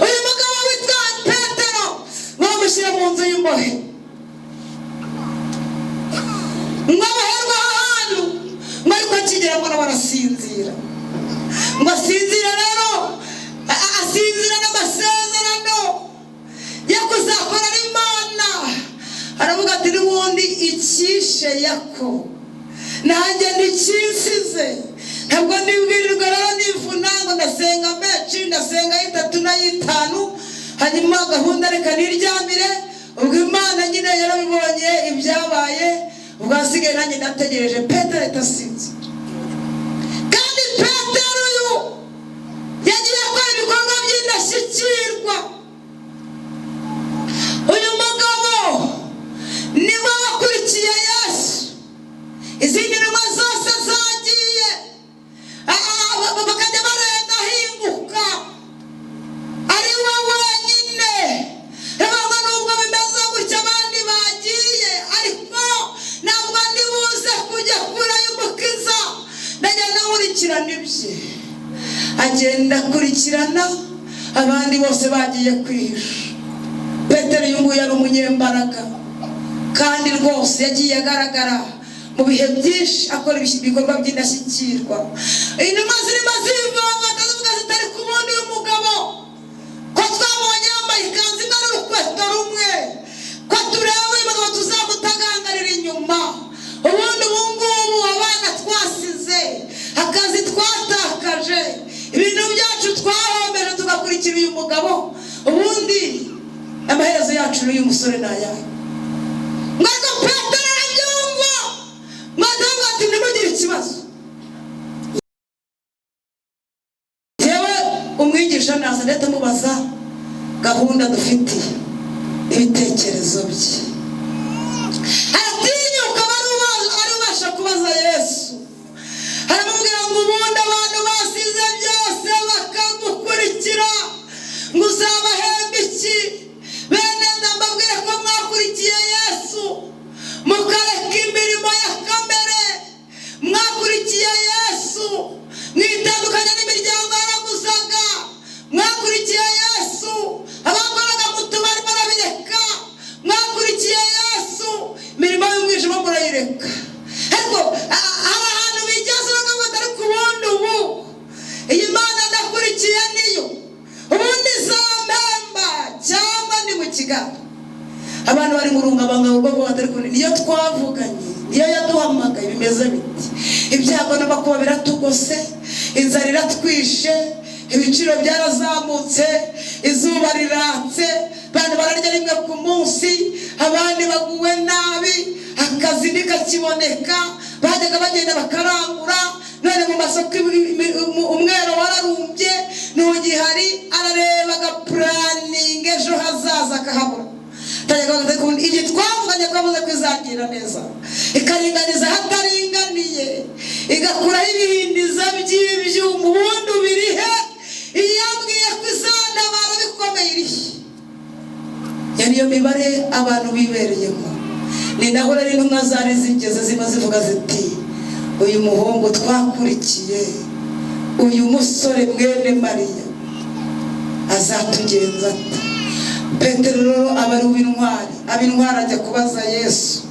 Uyu mugabo witwa Petero bamushyira mu nzu y'imbohe, ngo aboherwe ahantu, ngo ariko akigera ngo barasinzira, ngo asinzira rero, asinzira n'amasezerano yo kuzakorera Imana. Aravuga ati: "N'ubundi icyishe Yakobo nanjye ntikinsize. Ntabwo nibwirirwa rero nivuna ngo ndasenga menshi, ndasenga y'itatu n'ay'itanu, hanyuma gahunda reka niryamire." Ubwo Imana nyine yarabibonye ibyabaye, ubwo hasigaye nanjye ndategereje. Petero ahita asinzira. Kandi Petero uyu yagiye akora ibikorwa by'indashyikirwa. Uyu mugabo niwe wakurikiye Yesu, izindi ntumwa zose zagiye bakajya barenga ahinguka, ari we wenyine. Reba, nubwo bimeze gutya abandi bagiye, ariko ntabwo ndi buze kujya kure y'Umukiza, ndagenda nkurikirana ibye. Agenda akurikirana, abandi bose bagiye kwihisha. Petero uyu nguyu yari umunyembaraga. Kandi rwose yagiye agaragara mu bihe byinshi akora ibikorwa by'indashyikirwa. Intumwa zirimo zivanga, zivuga zitari kubona uyu mugabo, ko twabonye yambaye ikanzu imwe n'urukweto rumwe, ko tureba uyu mugabo tuzamutagangarira inyuma. Ubundi ubu ngubu abana twasize, akazi twatakaje, ibintu byacu twahombeje, tugakurikira uyu mugabo, ubundi amaherezo yacu n'uyu musore ni ayahe? Mwebwe Petero arabyumva, mwadamu ati: "Ntimugire ikibazo, yewe umwigisha naza ndetse mubaza gahunda dufitiye ibitekerezo bye." Aratinyuka, ari ubasha kubaza Yesu. Aramubwira ngo: "Ubundi abantu basize byose bakagukurikira, ngo uzabahemba iki?" Bene, ndambabwire ko mwakurikiye Yesu mukareka imirimo ya kamere, mwakurikiye Yesu mwitandukanya n'imiryango yaraguzaga, mwakurikiye Yesu abakoraga mu tubari barabireka, mwakurikiye Yesu imirimo y'umwijima murayireka. Ariko hari ahantu bigeze bakavuga ati: "Ariko ubundi ubu iyi Mana ndakurikiye niyo ubundi izampemba cyangwa ni mu kiganza?" Abantu bari mu rungabangabo rwo kuvuga ati: "Ariko niyo twavuganye, niyo yaduhamagaye, bimeze biti? Ibyago n'amakuba biratugose, inzara iratwishe, ibiciro byarazamutse, izuba riratse, abantu bararya rimwe ku munsi, abandi baguwe nabi, akazi ntikakiboneka, bajyaga bagenda bakarangura, none mu masoko umwero wararumbye, ntugihari." Arareba agaplanninga ejo hazaza akahabura. Igihe twavuganye ko yavuze ko izagira neza, ikaringaniza ahataringaniye, igakuraho ibihindiza by'ibyuma, ubundi birihe? Iyambwiye ko izantabara bikomeye irihe? Iyo niyo mibare abantu bibereyemo. Ni naho rero intumwa zari zigeze, zima zivuga ziti: "Uyu muhungu twakurikiye, uyu musore mwene Mariya, azatugenza ate?" Petero rero aba ari uw'intwari, aba intwari, ajya kubaza Yesu.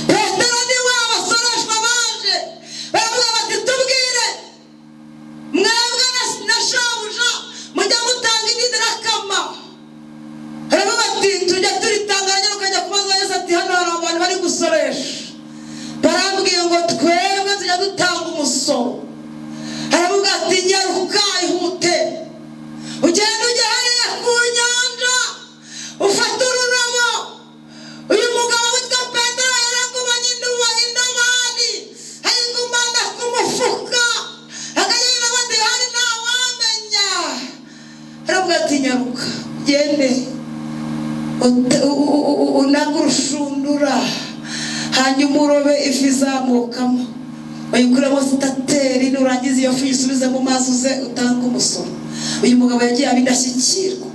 Petero niwe abasoreshwa baje baravuga bati: "Tubwire, mwebwe na shobuja mujya mutanga indidirakama?" Baravuga ati: "Tujya turitanga." Ukajya kubaza Yesu ati: "Hano hari abantu bari gusoresha, barambwiye ngo twebwe tujya dutanga umusoro." Aravuga ati: "Nyaruka, ihute, ugenda ujya hariya ku nyanja, ufate ururobo." Uyu mugabo witwa Petero yaragumanye indobani, ayigumana ku mufuka, akagenda bati: "Hari ntawamenya." Aravuga ati: "Nyaruka ugende unage urushundura, hanyuma urobe ifi izamukamo, uyikuremo sitateri, nurangiza iyo fi uyisubize mu mazi, uze utange umusoro." Uyu mugabo yagiye aba indashyikirwa.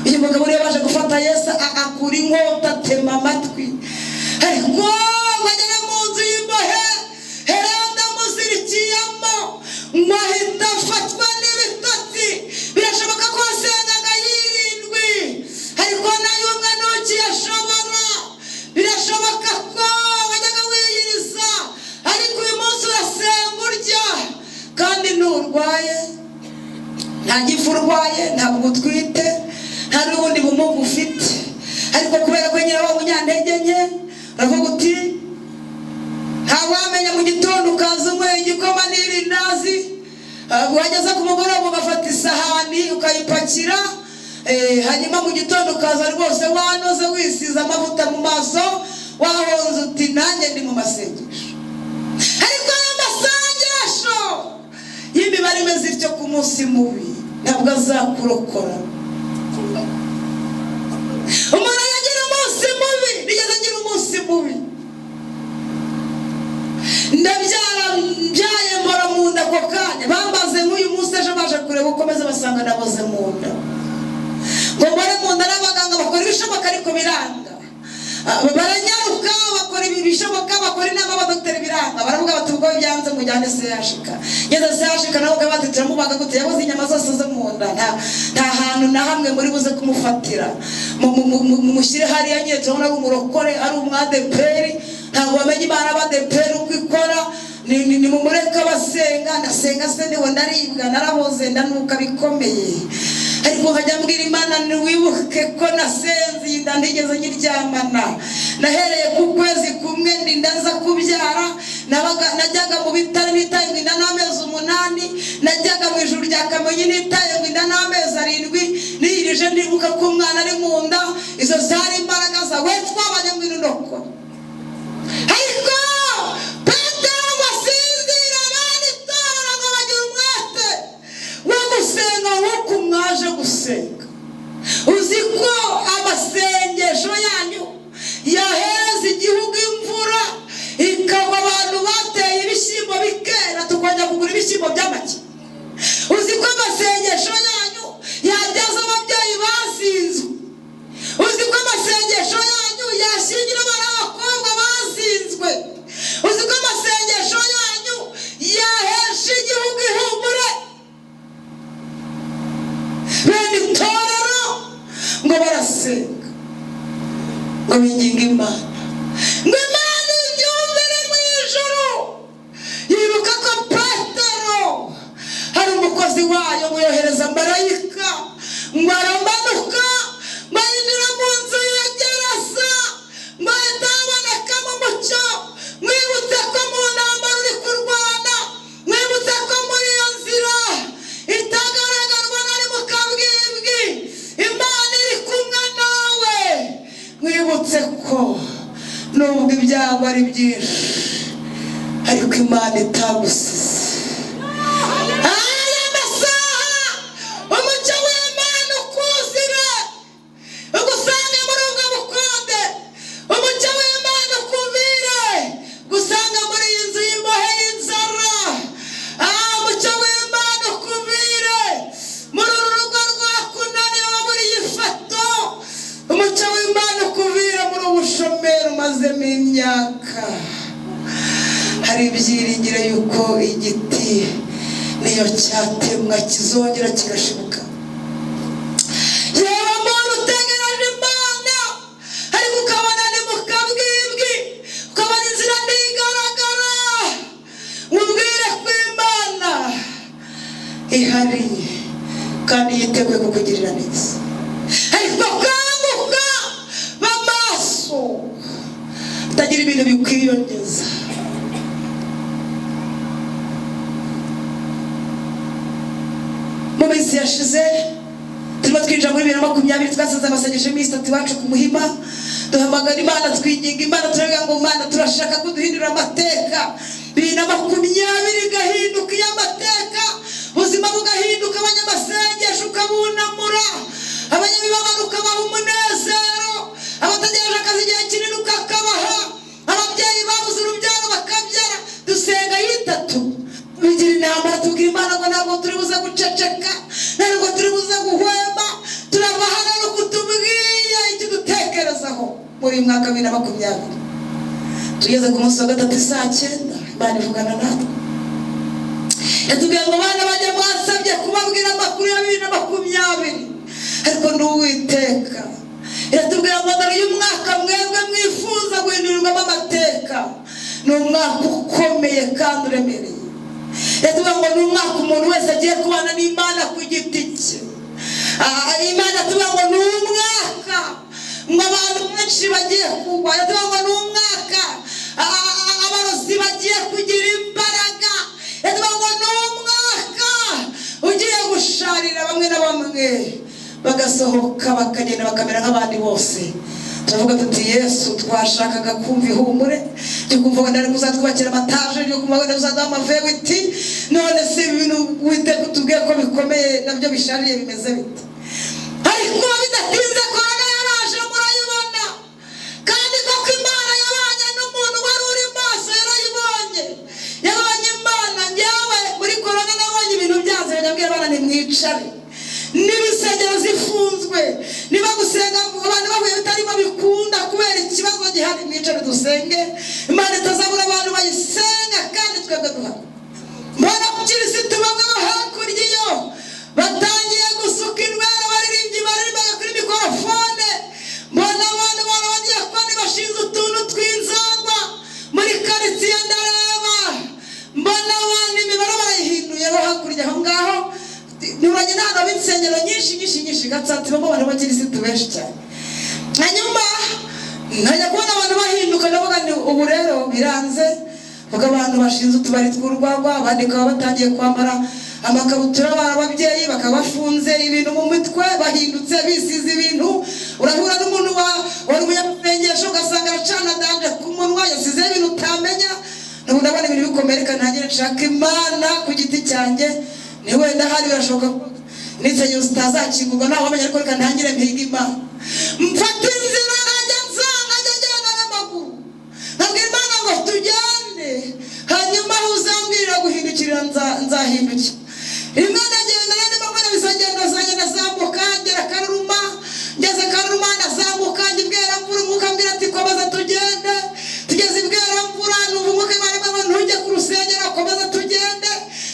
Uyu mugabo rero baje gufata Yesu, akura inkota, atema amatwi. Ariko ngo agere mu nzu y'imbohe, Herode amuzirikiyemo, ngo ahita afatwa n'ibitotsi. Birashoboka ko wasengaga yirindwi, ariko nayo umwe ntukiyashobora. Birashoboka ko wajyaga wiyiriza, ariko uyu munsi urasenga urya, kandi nturwaye, nta gifu urwaye, ntabwo utwite, nta n'ubundi bumuga ufite. Ariko kubera ko nyine wa munyantege nke, uravuga uti: "Ntawamenya." Mu gitondo ukaza unyweye igikoma n'irindazi, wageze ku mugoroba ugafata isahani ukayipakira, hanyuma mu gitondo ukaza rwose wanoze, wisize amavuta mu maso, wahonze, uti: "Nanjye ndi mu masengesho." Ariko ayo masengesho y'imibare imeze ityo ku munsi mubi ntabwo azakurokora. Umuntu yagira umunsi mubi. Nigeze agira umunsi mubi, ndabyara, mbyaye mbora mu nda. Ako kanya bambaze nk'uyu munsi ejo, baje kureba uko meze, basanga naboze mu nda. Ngo mbore mu nda, n'abaganga bakora ibishoboka ariko biranga. Baranyaruka bakora ibishoboka, bakora inama abadogiteri biranga, baravuga bati ubwo byanze mujyane CHK. Ngeze CHK nabo bati turamubaga gute, yabuze inyama zose zo mu nda, nta hantu na hamwe muri buze kumufatira, mumushyire hariya nyine, turabona ari umurokore, ari umwadeperi, ntabwo bamenya Imana abadeperi uko ikora, ni mumureke abasenga. Ndasenga se niho ndaribwa, naraboze, ndanuka bikomeye, ariko nkajya mbwira Imana ntiwibuke ko nasenze iyi nda ntigeze nyiryamana, nahereye ku kwezi kumwe ndinda nza kubyara, najyaga mu bitaro nitaye ngo inda n'amezi 8, najyaga mu ijuru rya Kamonyi nitaye ngo inda n'amezi 7, niyirije ndibuka ko umwana ari mu nda. Izo zari imbaraga zawe twabanye ngo inundokore. Ariko Petero ngo asinzire, abandi itorero ngo bagira umwete wo gusenga nk'uko mwaje gusenga. Uzi ko amasengesho yanyu yahereza igihugu imvura ikagwa, abantu bateye ibishyimbo bikera, tukongera kugura ibishyimbo by'amake. Uzi ko amasengesho yanyu yabyaza ababyeyi bazinzwe. Uzi ko amasengesho yanyu yashyingira abana b'abakobwa bazinzwe. Uzi ko amasengesho yanyu yahesha igihugu ihumure. Bene itorero ngo barasenga, ngo binginga Imana, ngo Imana ibyumvire mu ijuru. Yibuka ko Petero hari umukozi wayo, ngo yohereza marayika, ngo aramanuka, ngo yinjira mu nzu ya gereza, ngo ahita habonekamo umucyo. Mwibutse ko mu ntambara uri kurwana, mwibutse ko muri iyo nzira itagaragarwa nari mu kabwibwi, Imana iri kumwe nawe. Mwibutse ko nubwo ibyago ari byinshi, ariko Imana itagusize. Aya masaha umucyo w'Imana ukuzire, ugusange muri ubwo bukode. Umucyo w'Imana ukubire, gusanga muri iyi nzu y'imbohe y'inzara. Umucyo w'Imana ukubire muri uru rugo rwakunaniye waburiye ifato. Umucyo w'Imana ukubire muri ubushomeri umazemo imyaka. Hari ibyiringiro yuko igiti niyo cyatemwa kizongera kigashibuka. Yewe muntu utegereje Imana, ariko ukabona ni mu kabwibwi, ukabona inzira ntigaragara, mubwire ko Imana ihari kandi yiteguye kukugirira neza. Ariko kanguka b'amaso, utagira ibintu bikwiyongeza. Mu minsi yashize turimo twinjira muri 2020, twasaze amasengesho y'iminsi 3 iwacu ku Muhima, duhamagara Imana, twinginga Imana, turavuga ngo Imana turashaka kuduhindura amateka. 2020 igahinduka iy'amateka, ubuzima bugahinduka, abanyamasengesho ukabunamura, abanyamibabaro ukabaha umunezero, abategereje akazi igihe kinini ukakabaha, ababyeyi babuze urubyaro bakabyara. Dusenga yitatu bigira intambara, tubwira Imana ngo ntabwo turi buze guceceka, ntabwo turi buze guhwema, turava hano no kutubwiye icyo dutekerezaho muri uyu mwaka wa 2020. Tugeze ku munsi wa 3 saa 9, Imana ivugana natwe, yatubwiye ngo bana bajya mwasabye kubabwira amakuru ya 2020, ariko n'Uwiteka iratubwira ngo dore uyu mwaka mwebwe mwifuza guhindurirwamo amateka, ni umwaka ukomeye kandi uremereye. Yatubwira ngo ni umwaka umuntu wese agiye kubana n'Imana ku giti cye. Imana yatubwira ngo ni umwaka ngo abantu benshi bagiye kugwa. Yatubwira ngo ni umwaka abarozi bagiye kugira imbaraga. Yatubwira ngo ni umwaka ugiye gusharira bamwe na bamwe bagasohoka bakagenda bakamera nk'abandi bose. Turavuga tuti Yesu, twashakaga kumva ihumure ryo kumva wenda ari kuzatwubakira amataje, ryo kumva wenda uzaduha amavewiti, none si ibintu Uwiteka utubwiye ko bikomeye nabyo bishariye bimeze bite? Ariko bidatinze korona yaraje, murayibona. Kandi koko Imana yabanye n'umuntu wari uri maso, yarayibonye, yabonye Imana. Njyewe muri korona nabonye ibintu byanze, ndabwira abana nimwicare, Niba insengero zifunzwe, niba gusenga abantu bahuye bitarimo bikunda kubera ikibazo gihari, mwicare dusenge. Imana itazabura abantu bayisenga kandi twebwe duhari. Mbona abakirisitu bamwe bo hakurya iyo batangiye gusuka indwara, abaririmbyi baririmbaga kuri mikorofone. Mbona abantu barabadiyakoni bashinze utuntu tw'inzagwa muri karitsiye. Ndareba mbona abantu imibare barayihinduye bo hakurya aho ngaho. Nturanye n'ahantu haba insengero nyinshi nyinshi nyinshi. Gatsata ibamo abantu b'abakirisitu benshi cyane. Hanyuma nkajya kubona abantu bahinduka, ndavuga ni ubu rero biranze. Vuga abantu bashinze utubari tw'urwagwa, abandi bakaba batangiye kwambara amakabutura, ababyeyi bakaba bafunze ibintu mu mitwe, bahindutse bisize ibintu. Urahura n'umuntu wari umunyamasengesho, ugasanga aracana danje ku munwa, yasizeho ibintu utamenya. Ubu ndabona ibintu bikomeye, reka ntangire nshaka Imana ku giti cyanjye. Ni wenda hari birashoboka ko n'insengero zitazakingurwa, ntawe wamenya, ariko reka ntangire mpiga Imana. Mfata inzira nkajya nza nkajya ngenda n'amaguru, nkabwira Imana ngo tujyane, hanyuma aho uzambwirira guhindukirira nzahindukira. Rimwe ndagenda, nandi mbona bisagenda zanjye, ndazamuka ngera Karuruma. Ngeze Karuruma ndazamuka njya Ibweramvura. Umwuka ambwira ati: "Komeza tugende." Tugeze Ibweramvura numva umwuka Imana ambwira ngo: "Ntujye ku rusengero, komeza tugende."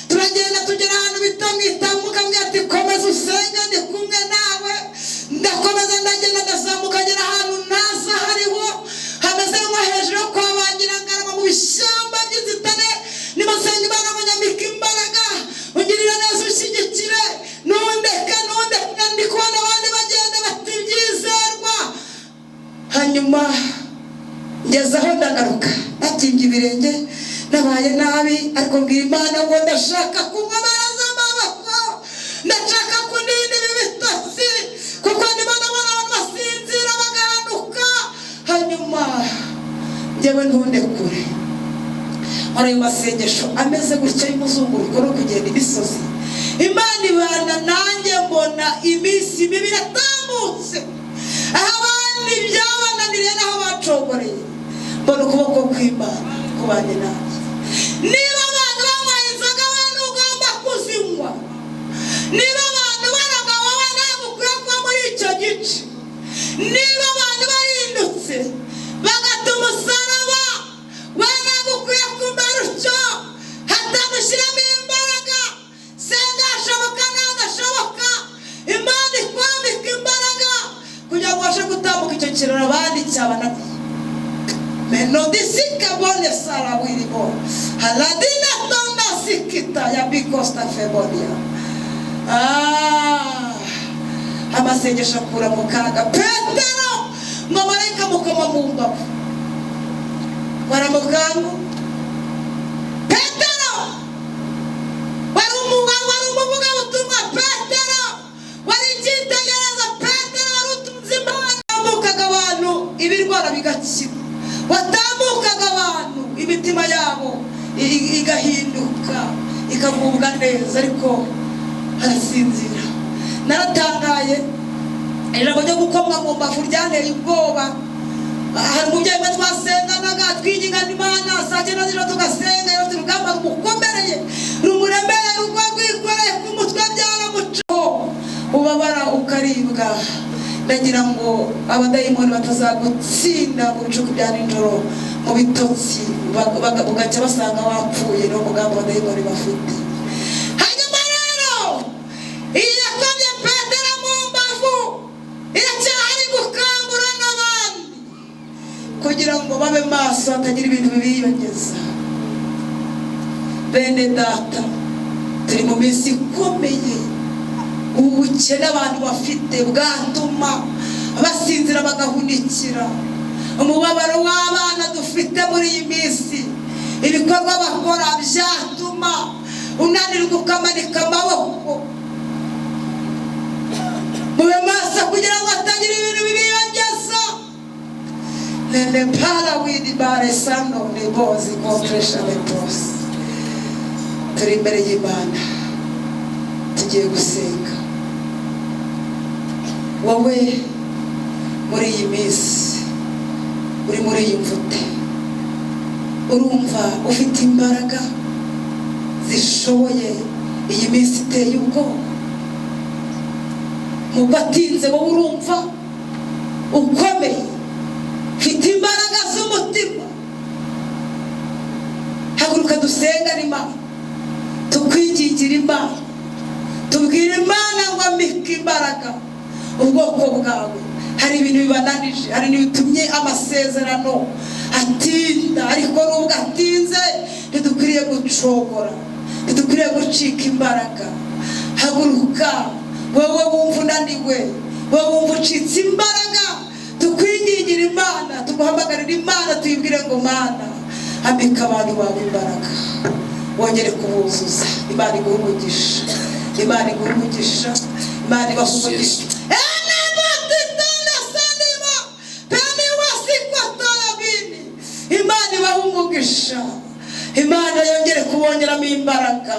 Turagenda tugera ahantu bita mu Itamu. Umwuka ambwira ati: "Komeza usenge, ndi kumwe nawe." Ndakomeza ndagenda, ndazamuka ngera ahantu ntaza hariho hameze nko hejuru yo kwa ba Nyirangarama mu bishyamba by'inzitane. Nibasenga Imana ngo: "Nyambika imbaraga, ungirire neza, ushyigikire, ntundeke, ntundeke." Ndi kubona abandi bagenda bati ibyizerwa. Hanyuma ngeze aho ndagaruka, nabyimbye ibirenge, nabaye nabi, ariko mbwira Imana ngo: "Ndashaka kunywa amaboko, ndashaka kunini ibi bitotsi, kuko ndimo ndabona abantu basinzira bagahanuka." Hanyuma njyewe ntundekure. Muri ayo masengesho ameze gutya y'umuzunguruko no kugenda imisozi, Imana ibana nanjye. Mbona iminsi mibi iratambutse, aho abandi byabananiriye n'aho bacogoreye, mbona ukuboko kw'Imana kubanye nanjye. Niba abantu banywa inzoga, we ntugomba kuzinywa. Niba abantu baraga, wowe ntabwo ukwiye kuba muri icyo gice. Niba abantu bahindutse bagata umusaraba, we ntabwo ukwiye kumera utyo. Hatanushyiramo imbaraga, senga hashoboka n'ahadashoboka, Imana ikwambika imbaraga kugira ngo ubashe gutambuka icyo kiraro abandi cyabananiye. Menodisika bone sara wiribo haladina tonda sikita ya bikosta febonia. Ah, amasengesho akura mu kaga. Petero ngo marayika mukoma mu mbavu, baramukangu. Petero wari umuvugabutumwa, Petero wari icyitegererezo, Petero wari utunze Imana. Watambukaga abantu ibirwara bigakira, watambukaga abantu imitima yabo igahinduka, ikagubwa neza, ariko arasinzira. Naratangaye, ijambo ryo gukomwa mu mbavu ryanteye ubwoba. Hari umubyeyi umwe twasenganaga, twingingana Imana saa 9 z'ijoro tugasenga. Yari afite urugamba rumukomereye, rumuremereye, ruba rwikoreye ku mutwe, byaramucaho, ubabara ukaribwa. Ndagira ngo abadayimoni batazagutsinda mu bicuku bya nijoro, mu bitotsi, bugacya basanga wapfuye. Niwo mugambi abadayimoni bafite. Hanyuma rero iyi yakomye Petero mu mbavu iracyahari gukangura n'abandi kugira ngo babe maso, hatagira ibintu bibiyongeza. Bene data, turi mu minsi ikomeye. Ubukene abantu bafite bwatuma basinzira bagahunikira. Umubabaro w'abana dufite muri iyi minsi, ibikorwa bakora byatuma unanirwa ukamanika amaboko. Mube maso kugira ngo hatagira ibintu bibiyongeza. Lele pala widi bare sando nibozi kontresha lepos. Turi imbere y'Imana, tugiye gusenga. Wowe muri iyi minsi uri muri iyi mvute, urumva ufite imbaraga zishoboye iyi minsi iteye ubwoba? Nubwo atinze, wowe urumva ukomeye, mfite imbaraga z'umutima. Haguruka dusengane Imana, tukwingingira Imana, tubwire Imana ngo ambike imbaraga ubwoko bwawe. Hari ibintu bibananije, hari ibintu bitumye amasezerano atinda, ariko nubwo atinze ntidukwiriye gucogora, ntidukwiriye gucika imbaraga. Haguruka wowe wumva unaniwe, wowe wumva ucitse imbaraga, tukwingingira Imana, tuguhamagarira Imana, tuyibwire ngo: "Mana, ambika abantu bawe imbaraga, wongere kubuzuza." Imana iguhe umugisha, Imana iguhe umugisha, Imana ibahe umugisha. Enebatitanasanima peniwasikotorabini. Imana ibahe umugisha, Imana yongere kubongeramo imbaraga,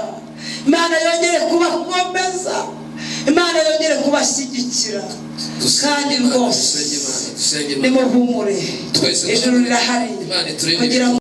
Imana yongere kubakomeza, Imana yongere kubashyigikira. Kandi rwose Dusenge Imana, dusenge Imana. nimuhumure. Twese Ijuru rirahari Imana iturinde kugira ngo